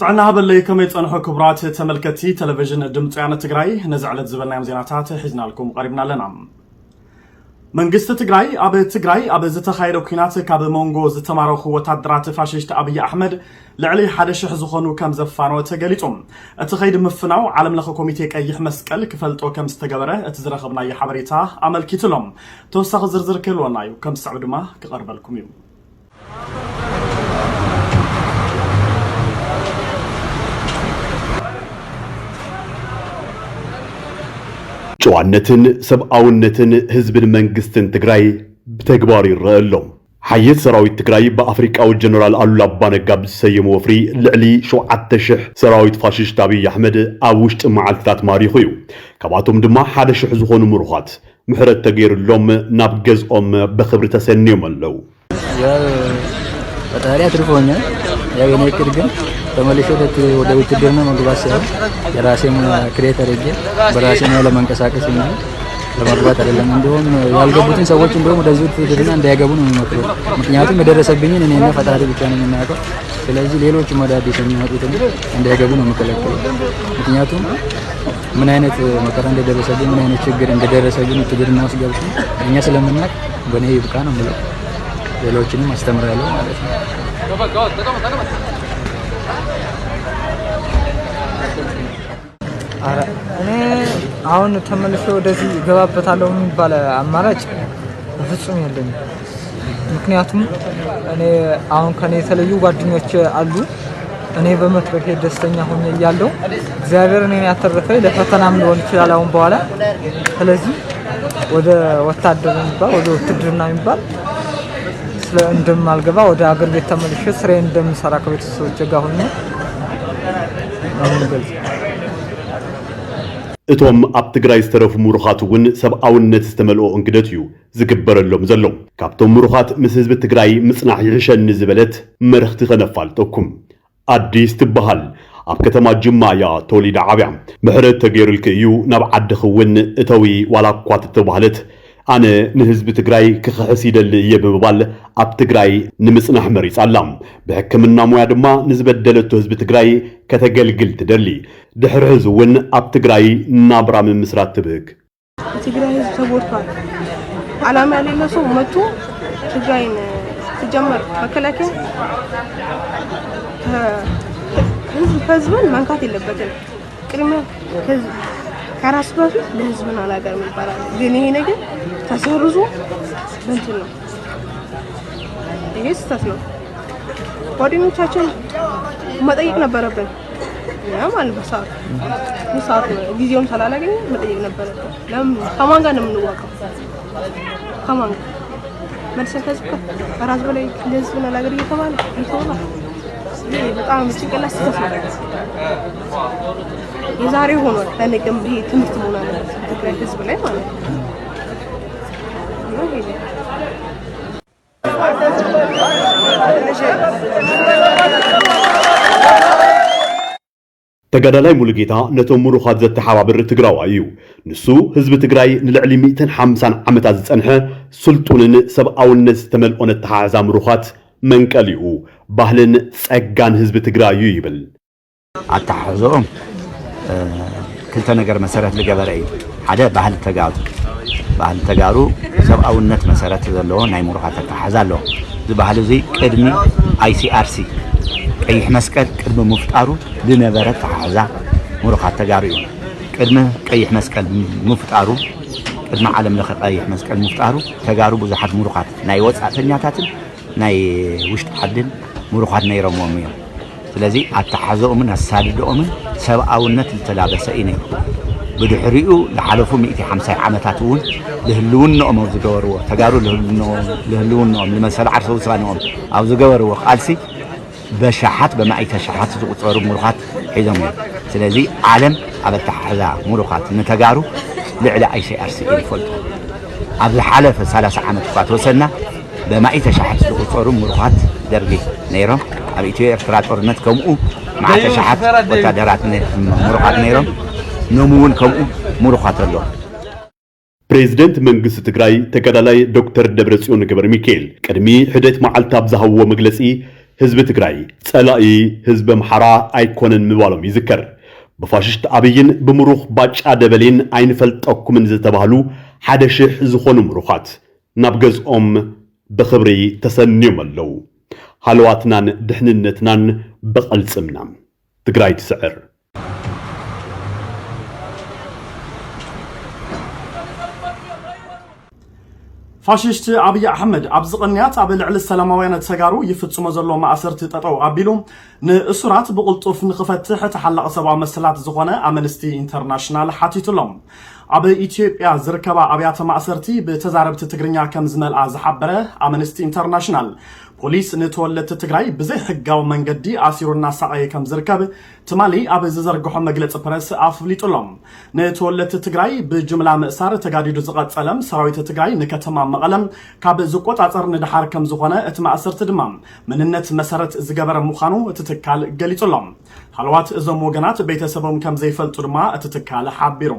ጥዕና ሃበለይ፣ ከመይ ጸንሑ ክቡራት ተመልከትቲ ቴሌቪዥን ድምፂ ወያነ ትግራይ? ነዚ ዕለት ዝበልናዮም ዜናታት ሒዝናልኩም ቀሪብና ኣለና። መንግስቲ ትግራይ ኣብ ትግራይ ኣብ ዝተኻየደ ኲናት ካብ መንጎ ዝተማረኹ ወታደራት ፋሽስት ኣብይ ኣሕመድ ልዕሊ ሓደ ሽሕ ዝኾኑ ከም ዘፋነወ ተገሊጹ። እቲ ኸይዲ ምፍናው ዓለም ለኸ ኮሚቴ ቀይሕ መስቀል ክፈልጦ ከም ዝተገበረ እቲ ዝረኸብናዮ ሓበሬታ ኣመልኪቱ ኣሎ። ተወሳኺ ዝርዝር ክህልወና እዩ፣ ከም ዝስዕብ ድማ ክቐርበልኩም እዩ። ጨዋነትን ሰብኣውነትን ህዝብን መንግስትን ትግራይ ብተግባር ይረአ ኣሎ። ሓየት ሰራዊት ትግራይ ብኣፍሪቃዊ ጀነራል ኣሉላ ኣባነጋ ብዝሰየሞ ወፍሪ ልዕሊ ሸውዓተ ሽሕ ሰራዊት ፋሽስት ኣብይ ኣሕመድ ኣብ ውሽጢ መዓልትታት ማሪኹ እዩ። ካብኣቶም ድማ ሓደ ሽሕ ዝኾኑ ምሩኻት ምሕረት ተገይሩሎም ናብ ገዝኦም ብኽብሪ ተሰንዮም ኣለዉ። ያው ፈጣሪ አትርፎኛል። ያው የኔ እቅድ ግን ተመልሼ ወደ ውትድርና መግባት ሳይሆን የራሴን ክሬት አድርጌ በራሴ ነው ለመንቀሳቀስ እንጂ ለመግባት አይደለም። እንዲሁም ያልገቡትን ሰዎች እንዲሁም ወደዚህ ውትድርና እንዳይገቡ ነው የሚመክረው። ምክንያቱም የደረሰብኝን እኔና ፈጣሪ ብቻ ነው የምናውቀው። ስለዚህ ሌሎችም አዳዲስ የሚመጡትን እንዳይገቡ ነው የምከለክለው። ምክንያቱም ምን አይነት መከራ እንደደረሰብኝ፣ ምን አይነት ችግር እንደደረሰብኝ ውትድርና ውስጥ ገብቼ እኛ ስለምናውቅ በእኔ ይብቃ ነው የምለው። ሌሎችንም አስተምራለሁ ማለት ነው። ኧረ እኔ አሁን ተመልሼ ወደዚህ እገባበታለሁ የሚባል አማራጭ በፍጹም የለኝም። ምክንያቱም እኔ አሁን ከኔ የተለዩ ጓደኞች አሉ። እኔ በመትረፌ ደስተኛ ሆኜ እያለሁ እግዚአብሔር እኔን ያተረፈኝ ለፈተናም ሊሆን ይችላል አሁን በኋላ። ስለዚህ ወደ ወታደር የሚባል ወደ ውትድርና የሚባል ስለ እንደማልገባ ወደ አገር ቤት ተመልሼ ስራዬን እንደምሰራ ከቤተሰቦቼ ጋር ሆኜ ነው የምገልጸው። እቶም ኣብ ትግራይ ዝተረፉ ምሩኻት እውን ሰብኣውነት ዝተመልኦ እንግደት እዩ ዝግበረሎም ዘሎ። ካብቶም ምሩኻት ምስ ህዝቢ ትግራይ ምጽናሕ ይሕሸኒ ዝበለት መርኽቲ ከነፋልጠኩም። ኣዲስ ትበሃል ኣብ ከተማ ጅማ እያ ተወሊዳ ዓብያ። ምሕረት ተገይሩልኪ እዩ ናብ ዓድኺ እውን እተዊ ዋላ እኳ ተተባህለት ኣነ ንህዝቢ ትግራይ ክኽሕስ ይደሊ እየ ብምባል ኣብ ትግራይ ንምጽናሕ መሪጻ ኣላ። ብሕክምና ሞያ ድማ ንዝበደለቶ ህዝቢ ትግራይ ከተገልግል ትደሊ። ድሕሪ ሕዚ እውን ኣብ ትግራይ ናብራ ምምስራት ትብህግ። የትግራይ ህዝብ ተጎድቷል። አላማ የሌለው ሰው መጥቶ ትግራይን ሲጀመር መከላከያ ከህዝብ ህዝብን መንካት የለበትም። ቅድሚያ ከራሱ በፊት ለህዝብና ለሀገር ይባላል። ግን ይሄ ነገር ተሰርዞ በእንትን ነው። ይሄ ስህተት ነው። ጓደኞቻችን መጠየቅ ነበረብን። ያ ማለት በሰዓቱ በሰዓቱ ጊዜውን ስላላገኘ መጠየቅ ነበረብን። ለምን ከማን ጋር ነው የምንዋቀው? ከማን ጋር መልሰን ከዚህ ጋር ከራስ በላይ ለህዝብና ለሀገር እየተባለ እየተወራ ይሄ በጣም ጭንቅላት ስህተት ነው። የዛሬ ሆኗል፣ ለነገም ይሄ ትምህርት መሆን አለበት ትግራይ ህዝብ ላይ ማለት ነው። ተጋዳላይ ሙሉጌታ ነቶም ምሩኻት ዘተሓባብር ትግራዋይ እዩ። ንሱ ህዝቢ ትግራይ ንልዕሊ ሚእትን ሓምሳን ዓመታት ዝጸንሐ ስልጡንን ሰብኣውነት ዝተመልኦን ኣተሓሕዛ ምሩኻት መንቀሊኡ፣ ባህልን ጸጋን ህዝቢ ትግራይ እዩ ይብል። ኣተሓሕዘኦም ክልተ ነገር መሰረት ዝገበረ እዩ። ሓደ ባህሊ ተጋሩ፣ ባህሊ ተጋሩ ሰብኣውነት መሰረት ዘለዎ ናይ ምሩኻት ኣተሓሕዛ ኣለዎ። እዚ ባህሊ እዚ ቅድሚ ኣይሲኣርሲ ቀይሕ መስቀል ቅድሚ ምፍጣሩ ዝነበረ ኣተሓሕዛ ምሩኻት ተጋሩ እዩ። ቅድሚ ቀይሕ መስቀል ምፍጣሩ፣ ቅድሚ ዓለም ለኸ ቀይሕ መስቀል ምፍጣሩ ተጋሩ ብዙሓት ምሩኻት ናይ ወፃእተኛታትን ናይ ውሽጢ ዓድን ምሩኻት ነይሮምዎም እዮም። ስለዚ ኣተሓሕዘኦምን ኣሳድድኦምን ሰብኣውነት ዝተላበሰ እዩ ነይሩ። ብድሕሪኡ ዝሓለፉ ሚእቲ ሓምሳይ ዓመታት እውን ልህልውንኦም ኣብ ዝገበርዎ፣ ተጋሩ ልህልውንኦም፣ ልህልውንኦም፣ ልመሰል ዓርሰ ውሳንኦም ኣብ ዝገበርዎ ቃልሲ በሻሓት በማእተ ሻሓት ዝቑፀሩ ምሩኻት ሒዞም እዮም። ስለዚ ዓለም ኣብ ኣተሓሕዛ ምሩኻት ንተጋሩ ልዕሊ ኣይሲኣርሲ እዩ ዝፈልጦ። ኣብ ዝሓለፈ ሰላሳ ዓመት እኳ ተወሰና በማእተ ሻሓት ዝቑፀሩ ምሩኻት ደርጊ ነይሮም። ኣብ ኢትዮ ኤርትራ ጦርነት ከምኡ መዓተ ሻሓት ወታደራት ነ- ምሩኻት ነይሮም። ኖም እውን ከምኡ ምሩኻት ኣለዎም። ፕሬዝደንት መንግስቲ ትግራይ ተጋዳላይ ዶክተር ደብረጽዮን ገብረ ሚካኤል ቅድሚ ሕደት መዓልቲ ኣብ ዝሃብዎ መግለጺ ህዝቢ ትግራይ ጸላኢ ህዝቢ ኣምሓራ ኣይኮነን ምባሎም ይዝከር። ብፋሽስት ኣብይን ብምሩኽ ባጫ ደበሌን ኣይንፈልጠኩምን ዝተባህሉ ሓደ ሽሕ ዝኾኑ ምሩኻት ናብ ገዝኦም ብኽብሪ ተሰንዮም ኣለዉ። ሃለዋትናን ድሕንነትናን ብቐልጽምና። ትግራይ ትስዕር። ፋሽስት ኣብይ ኣሕመድ ኣብዚ ቅንያት ኣብ ልዕሊ ሰላማውያን ተጋሩ ይፍጽሞ ዘሎ ማእሰርቲ ጠጠው ኣቢሉ ንእሱራት ብቕልጡፍ ንኽፈትሕ ተሓላቒ ሰብኣዊ መሰላት ዝኾነ ኣምነስቲ ኢንተርናሽናል ሓቲቱ ኣሎ። ኣብ ኢትዮጵያ ዝርከባ ኣብያተ ማእሰርቲ ብተዛረብቲ ትግርኛ ከም ዝመልኣ ዝሓበረ ኣምነስቲ ኢንተርናሽናል፣ ፖሊስ ንተወለድቲ ትግራይ ብዘይ ሕጋዊ መንገዲ ኣሲሩ እናሳቐየ ከም ዝርከብ ትማሊ ኣብ ዝዘርግሖ መግለፂ ፕረስ ኣፍሊጡ ኣሎ። ንተወለድቲ ትግራይ ብጅምላ ምእሳር ተጋዲዱ ዝቐጸለም ሰራዊት ትግራይ ንከተማ መቐለም ካብ ዝቆጻጸር ንደሓር ከም ዝኾነ እቲ ማእሰርቲ ድማ መንነት መሰረት ዝገበረ ምዃኑ እቲ ትካል ገሊጹ ኣሎ። ሃለዋት እዞም ወገናት ቤተሰቦም ከም ዘይፈልጡ ድማ እቲ ትካል ሓቢሩ።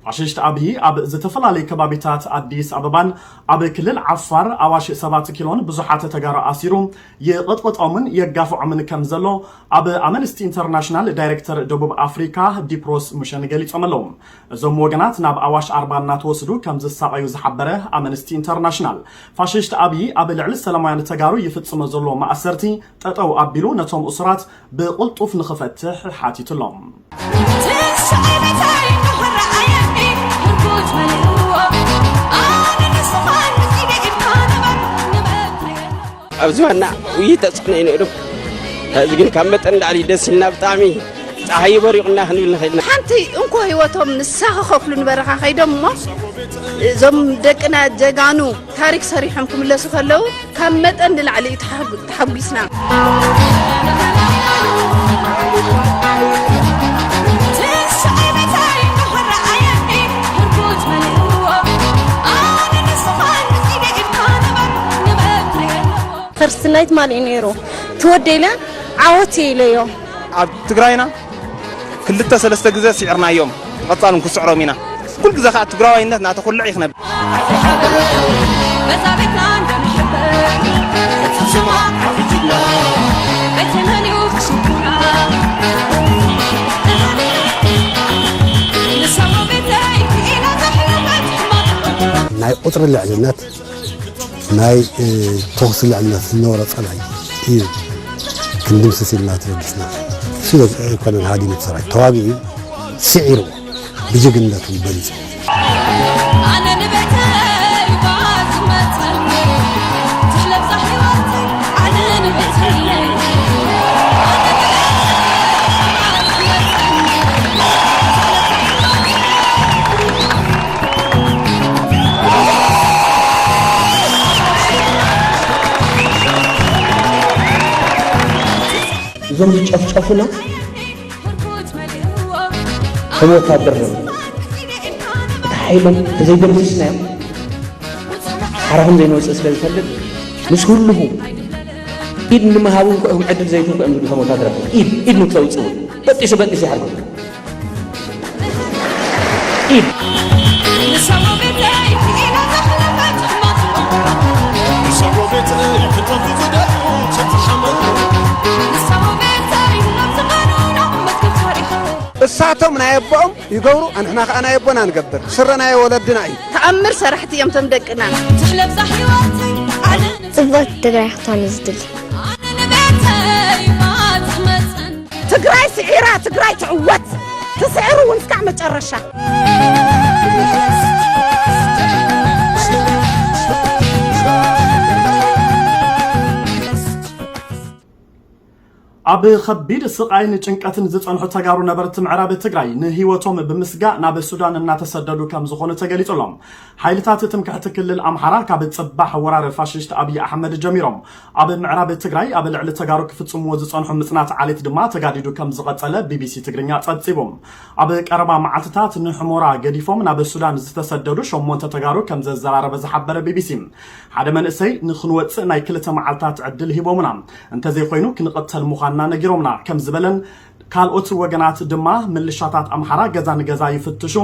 ፋሽስት ኣብይ ኣብ ዝተፈላለዩ ከባቢታት ኣዲስ ኣበባን ኣብ ክልል ዓፋር ኣዋሽ ሰባት ኪሎን ብዙሓት ተጋሩ ኣሲሩ ይቕጥቕጦምን የጋፍዖምን ከም ዘሎ ኣብ ኣምነስቲ ኢንተርናሽናል ዳይሬክተር ደቡብ ኣፍሪካ ዲፕሮስ ሙሸን ገሊጾም ኣለዉ። እዞም ወገናት ናብ ኣዋሽ ኣርባ እናተወስዱ ከም ዝሳቐዩ ዝሓበረ ኣምነስቲ ኢንተርናሽናል፣ ፋሽስት ኣብይ ኣብ ልዕሊ ሰላማውያን ተጋሩ ይፍጽሞ ዘሎ ማእሰርቲ ጠጠው ኣቢሉ ነቶም እሱራት ብቕልጡፍ ንኽፈትሕ ሓቲቱ ኣሎ። ኣብዚ ዋና ውይ ተፅዕኖ እዩ ነይሩ። ሕዚ ግን ካብ መጠን ላዕሊ ደስ ኢልና ብጣዕሚ ፀሓይ በሪቑና ክንብል ንኽእል ኢና። ሓንቲ እንኮ ህይወቶም ንሳ ክኸፍሉ ንበረኻ ከይዶም እሞ እዞም ደቅና ጀጋኑ ታሪክ ሰሪሖም ክምለሱ ከለዉ ካብ መጠን ንላዕሊ እዩ ተሓጉ- ተሓጒስና። ፈርስት ናይት ማን እዩ ነይሩ? ትወደይ ኢለ ዓወት እየ ኢለዮ። ኣብ ትግራይና ክልተ ሰለስተ ግዜ ስዒርናዮም፣ ብቐጻል እውን ክስዕሮም ኢና። ኩሉ ግዜ ከዓ ትግራዋይነት እናተኹልዕ እዩ ክነብር። ናይ ቁፅሪ ልዕልነት ናይ ተኹሲ ልዕልነት ዝነበሮ ፀላኢ እዩ ክንድምስስ ኢልና ተበጊስና። እሱ ኣይኮነን ሃዲሙ እቲ ሰራዊት ተዋጊኡ እዩ ስዒርዎ ብጅግንነቱ በሊፁ። እዞም ዝጨፍጨፉና ከም ወታደር እዮም። እቲ ሓይሎም ተዘይደምሲስናዮም ሓራኹም ዘይንወፅእ ስለ ዝፈልጥ ምስ ህልኹ ኢድ ንምሃቡ እንኳ ኢኹም ዕድል ዘይትህቡ እዮም ዝብሉ ከም ወታደር ኢድ ኢድ ንክተውፅኡ በጢሱ በጢሱ ይሓርኩም። ኢድ እሳቶም ናይ ኣቦኦም ይገብሩ ኣንሕና ከዓ ናይ ኣቦና ንገብር ስረ ናይ ወለድና እዩ። ተኣምር ሰራሕቲ እዮም ቶም ደቅና። ጽብቕቲ ትግራይ ክትኾን እዩ ዝድሊ። ትግራይ ስዒራ ትግራይ ትዕወት። ትስዕሩ እውን እስካዕ መጨረሻ። ኣብ ኸቢድ ስቓይን ጭንቀትን ዝጸንሑ ተጋሩ ነበርቲ ምዕራብ ትግራይ ንህይወቶም ብምስጋእ ናብ ሱዳን እናተሰደዱ ከም ዝኾኑ ተገሊጹ ኣሎ። ሓይልታት ትምክሕቲ ክልል ኣምሓራ ካብ ጽባሕ ወራር ፋሽስት ኣብይ ኣሕመድ ጀሚሮም ኣብ ምዕራብ ትግራይ ኣብ ልዕሊ ተጋሩ ክፍጽምዎ ዝጸንሑ ምጽናት ዓሌት ድማ ተጋዲዱ ከም ዝቐጸለ ቢቢሲ ትግርኛ ጸብጺቡ። ኣብ ቀረባ መዓልትታት ንሕሞራ ገዲፎም ናብ ሱዳን ዝተሰደዱ ሸሞንተ ተጋሩ ከም ዘዘራረበ ዝሓበረ ቢቢሲ ሓደ መንእሰይ ንኽንወፅእ ናይ ክልተ መዓልታት ዕድል ሂቦምና፣ እንተዘይኮይኑ ክንቕተል ምዃንና ነጊሮምና ከም ዝበለን ካልኦት ወገናት ድማ ምልሻታት ኣምሓራ ገዛ ንገዛ ይፍትሹ፣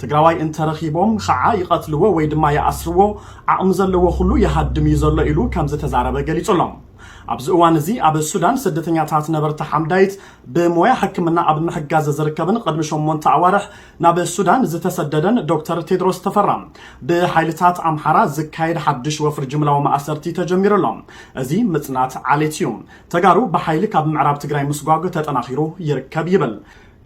ትግራዋይ እንተረኺቦም ኸዓ ይቐትልዎ ወይ ድማ ይኣስርዎ፣ ዓቕሚ ዘለዎ ኩሉ ይሃድም እዩ ዘሎ ኢሉ ከም ዝተዛረበ ገሊጹ ኣሎ። ኣብዚ እዋን እዚ ኣብ ሱዳን ስደተኛታት ነበርቲ ሓምዳይት ብሞያ ሕክምና ኣብ ምሕጋዝ ዝርከብን ቅድሚ ሸሞንተ ኣዋርሕ ናብ ሱዳን ዝተሰደደን ዶክተር ቴድሮስ ተፈራ ብሓይልታት ኣምሓራ ዝካየድ ሓድሽ ወፍሪ ጅምላዊ ማእሰርቲ ተጀሚሩ ኣሎ። እዚ ምጽናት ዓሌት እዩ። ተጋሩ ብሓይሊ ካብ ምዕራብ ትግራይ ምስጓግ ተጠናኺሩ ይርከብ ይብል።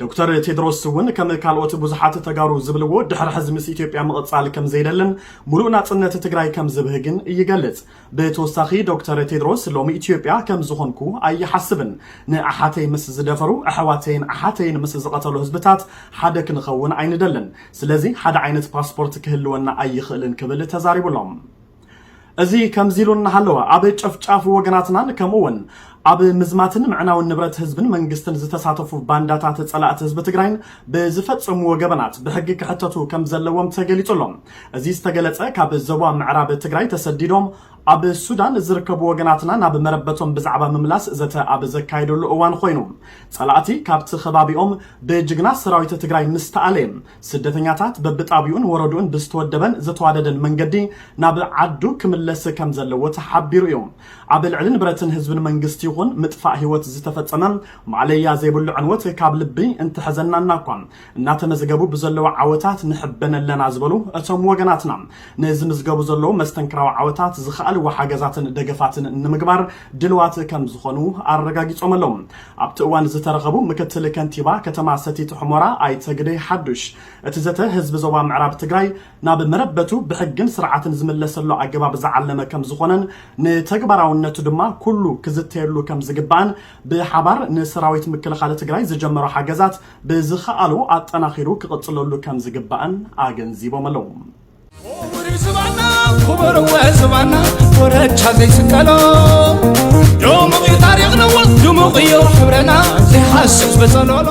ዶክተር ቴድሮስ እውን ከም ካልኦት ብዙሓት ተጋሩ ዝብልዎ ድሕሪ ሕዚ ምስ ኢትዮጵያ ምቕጻል ከም ዘይደልን ሙሉእ ናጽነት ትግራይ ከም ዝብህግን ይገልጽ። ብተወሳኺ ዶክተር ቴድሮስ ሎሚ ኢትዮጵያ ከም ዝኾንኩ ኣይሓስብን። ንኣሓተይ ምስ ዝደፈሩ ኣሕዋተይን ኣሓተይን ምስ ዝቐተሉ ህዝብታት ሓደ ክንኸውን ኣይንደልን። ስለዚ ሓደ ዓይነት ፓስፖርት ክህልወና ኣይኽእልን ክብል ተዛሪቡሎም። እዚ ከምዚ ኢሉ እናሃለወ ኣብ ጨፍጫፍ ወገናትናን ከምኡ እውን ኣብ ምዝማትን ምዕናውን ንብረት ህዝብን መንግስትን ዝተሳተፉ ባንዳታት ጸላእቲ ህዝቢ ትግራይን ብዝፈጸምዎ ገበናት ብሕጊ ክሕተቱ ከም ዘለዎም ተገሊጹ ኣሎ። እዚ ዝተገለጸ ካብ ዞባ ምዕራብ ትግራይ ተሰዲዶም ኣብ ሱዳን ዝርከቡ ወገናትና ናብ መረበቶም ብዛዕባ ምምላስ ዘተ ኣብ ዘካየደሉ እዋን ኮይኑ፣ ጸላእቲ ካብቲ ከባቢኦም ብጅግና ሰራዊት ትግራይ ምስ ተኣለየ፣ ስደተኛታት በብጣቢኡን ወረድኡን ብዝተወደበን ዝተዋደደን መንገዲ ናብ ዓዱ ክምለስ ከም ዘለዎ ተሓቢሩ እዩ። ኣብ ልዕሊ ንብረትን ህዝብን መንግስቲ ይኹን ምጥፋእ ህይወት ዝተፈጸመ ማዕለያ ዘይብሉ ዕንወት ካብ ልቢ እንተሐዘናና እኳ፣ እናተመዝገቡ ብዘለዉ ዓወታት ንሕበን ኣለና ዝበሉ እቶም ወገናትና፣ ንዝምዝገቡ ዘለዉ መስተንክራዊ ዓወታት ዝኸኣልዎ ሓገዛትን ደገፋትን ንምግባር ድልዋት ከም ዝኾኑ ኣረጋጊጾም ኣለዉ። ኣብቲ እዋን ዝተረኸቡ ምክትል ከንቲባ ከተማ ሰቲት ሑመራ ኣይተ ግደይ ሓዱሽ፣ እቲ ዘተ ህዝቢ ዞባ ምዕራብ ትግራይ ናብ መረበቱ ብሕግን ስርዓትን ዝምለሰሉ ኣገባብ ዝዓለመ ከም ዝኾነን ንተግባራውነቱ ድማ ኩሉ ክዝተየሉ ከም ዝግባእን ብሓባር ንሰራዊት ምክልኻል ትግራይ ዝጀመሮ ሓገዛት ብዝኸኣሎ ኣጠናኺሩ ክቕፅለሉ ከም ዝግባእን ኣገንዚቦም ኣለዉ። ክቡር ዝባና ክቡር ወ ዝባና ኮረቻ ዘይስቀሎ ድሙቕ እዩ ታሪኽና ድሙቕ እዩ ሕብረና ዘይሃስስ በጸሎሎ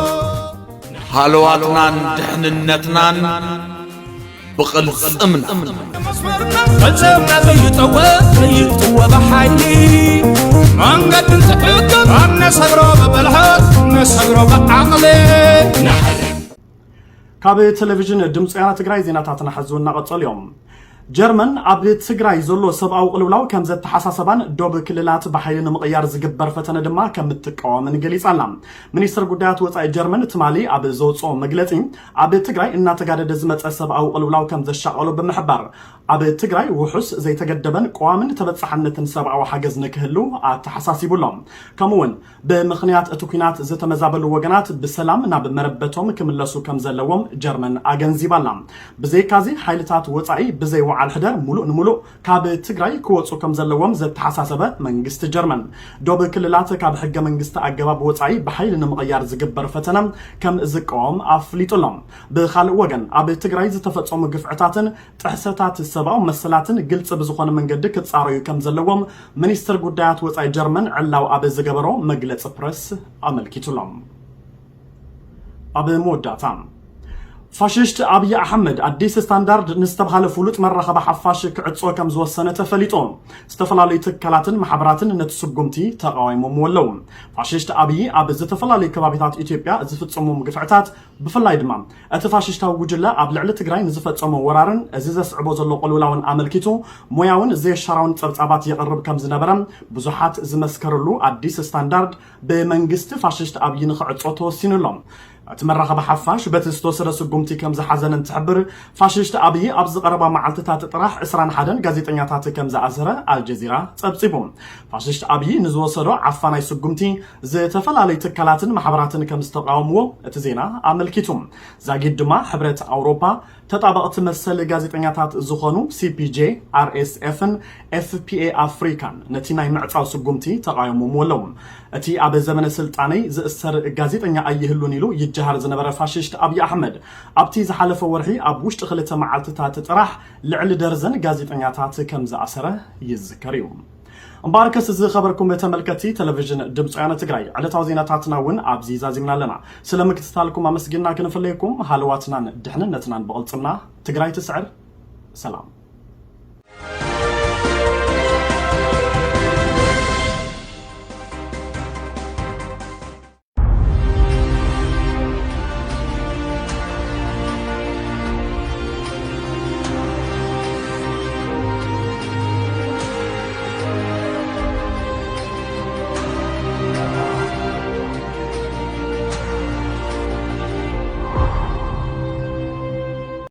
ሃለዋትናን ድሕንነትናን ብቕልጽምና መስመርና ፈጸምና ዘይጠወ ዘይጥወ ብሓይሊ መንገዲ እንትዕቅብ ኣብ ነሰግሮ ብብልሓት ነሰግሮ ብዓቕሊ ንሓልም ካብ ቴሌቪዥን ድምፂ ወያነ ትግራይ ዜናታትና ሕዚ እናቐጸሉ እዮም። ጀርመን ኣብ ትግራይ ዘሎ ሰብኣዊ ቅልውላው ከም ዘተሓሳሰባን ዶብ ክልላት ብሓይሊ ንምቕያር ዝግበር ፈተነ ድማ ከም እትቃወምን ገሊጻ ኣላ። ሚኒስትር ጉዳያት ወፃኢ ጀርመን ትማሊ ኣብ ዘውፅኦ መግለፂ ኣብ ትግራይ እናተጋደደ ዝመፀ ሰብኣዊ ቅልውላው ከም ዘሻቐሎ ብምሕባር ኣብ ትግራይ ውሑስ ዘይተገደበን ቀዋምን ተበፃሕነትን ሰብኣዊ ሓገዝ ንክህሉ ኣተሓሳሲቡ ኣሎ። ከምኡ እውን ብምኽንያት እቲ ኲናት ዝተመዛበሉ ወገናት ብሰላም ናብ መረበቶም ክምለሱ ከም ዘለዎም ጀርመን ኣገንዚባ ኣላ። ብዘይካዚ ሓይልታት ወፃኢ ብዘይ ወዓል ሕደር ሙሉእ ንሙሉእ ካብ ትግራይ ክወፁ ከም ዘለዎም ዘተሓሳሰበ መንግስቲ ጀርመን ዶብ ክልላት ካብ ሕገ መንግስቲ ኣገባብ ወፃኢ ብሓይሊ ንምቕያር ዝግበር ፈተነ ከም ዝቃወም ኣፍሊጡ ኣሎ። ብኻልእ ወገን ኣብ ትግራይ ዝተፈፀሙ ግፍዕታትን ጥሕሰታት ሰብኣዊ መሰላትን ግልፂ ብዝኾነ መንገዲ ክፃረዩ ከም ዘለዎም ሚኒስትር ጉዳያት ወፃኢ ጀርመን ዕላው ኣብ ዝገበሮ መግለፂ ፕረስ ኣመልኪቱ ኣሎ። ኣብ መወዳእታ ፋሽስት ኣብይ ኣሕመድ ኣዲስ ስታንዳርድ ንዝተብሃለ ፍሉጥ መራኸቢ ሓፋሽ ክዕጾ ከም ዝወሰነ ተፈሊጡ። ዝተፈላለዩ ትካላትን ማሕበራትን ነቲ ስጉምቲ ተቓዊሞምዎ ኣለዉ። ፋሽስት ኣብይ ኣብ ዝተፈላለዩ ከባቢታት ኢትዮጵያ ዝፍጽሞም ግፍዕታት ብፍላይ ድማ እቲ ፋሽስታዊ ጉጅለ ኣብ ልዕሊ ትግራይ ንዝፈጸሞ ወራርን እዚ ዘስዕቦ ዘሎ ቅልውላውን ኣመልኪቱ ሞያውን ዘየሻራውን ጸብጻባት የቕርብ ከም ዝነበረ ብዙሓት ዝመስከርሉ ኣዲስ ስታንዳርድ ብመንግስቲ ፋሽስት ኣብይ ንኽዕጾ ተወሲኑ ኣሎ። እቲ መራኸቢ ሓፋሽ በቲ ዝተወሰደ ስጉምቲ ከም ዝሓዘነ እንትሕብር ፋሽስት ኣብይ ኣብዚ ቀረባ መዓልትታት ጥራሕ ዕስራን ሓደን ጋዜጠኛታት ከም ዝኣሰረ ኣልጀዚራ ጸብጺቡ። ፋሽስት ኣብይ ንዝወሰዶ ዓፋናይ ስጉምቲ ዝተፈላለዩ ትካላትን ማሕበራትን ከም ዝተቃወምዎ እቲ ዜና ኣመልኪቱ። ዛጊድ ድማ ሕብረት ኣውሮፓ ተጣበቕቲ መሰል ጋዜጠኛታት ዝኾኑ ሲ ፒ ጄ፣ ኣር ኤስ ኤፍን ኤፍ ፒ ኤ ኣፍሪካን ነቲ ናይ ምዕጻው ስጉምቲ ተቓዊሞምዎ ኣለዉ። እቲ ኣብ ዘመነ ስልጣነይ ዝእሰር ጋዜጠኛ ኣይህሉን ኢሉ ይጀሃር ዝነበረ ፋሽስት ኣብይ ኣሕመድ ኣብቲ ዝሓለፈ ወርሒ ኣብ ውሽጢ ክልተ መዓልትታት ጥራሕ ልዕሊ ደርዘን ጋዜጠኛታት ከም ዝኣሰረ ይዝከር እዩ። እምበኣርከስ ዝኸበርኩም ተመልከትቲ ቴሌቪዥን ድምፂ ወያነ ትግራይ ዕለታዊ ዜናታትና እውን ኣብዚ ዛዚምና ኣለና። ስለ ምክትታልኩም ኣመስጊንና ክንፍለየኩም ሃለዋትናን ድሕንነትናን ብቕልፅምና ትግራይ ትስዕር። ሰላም።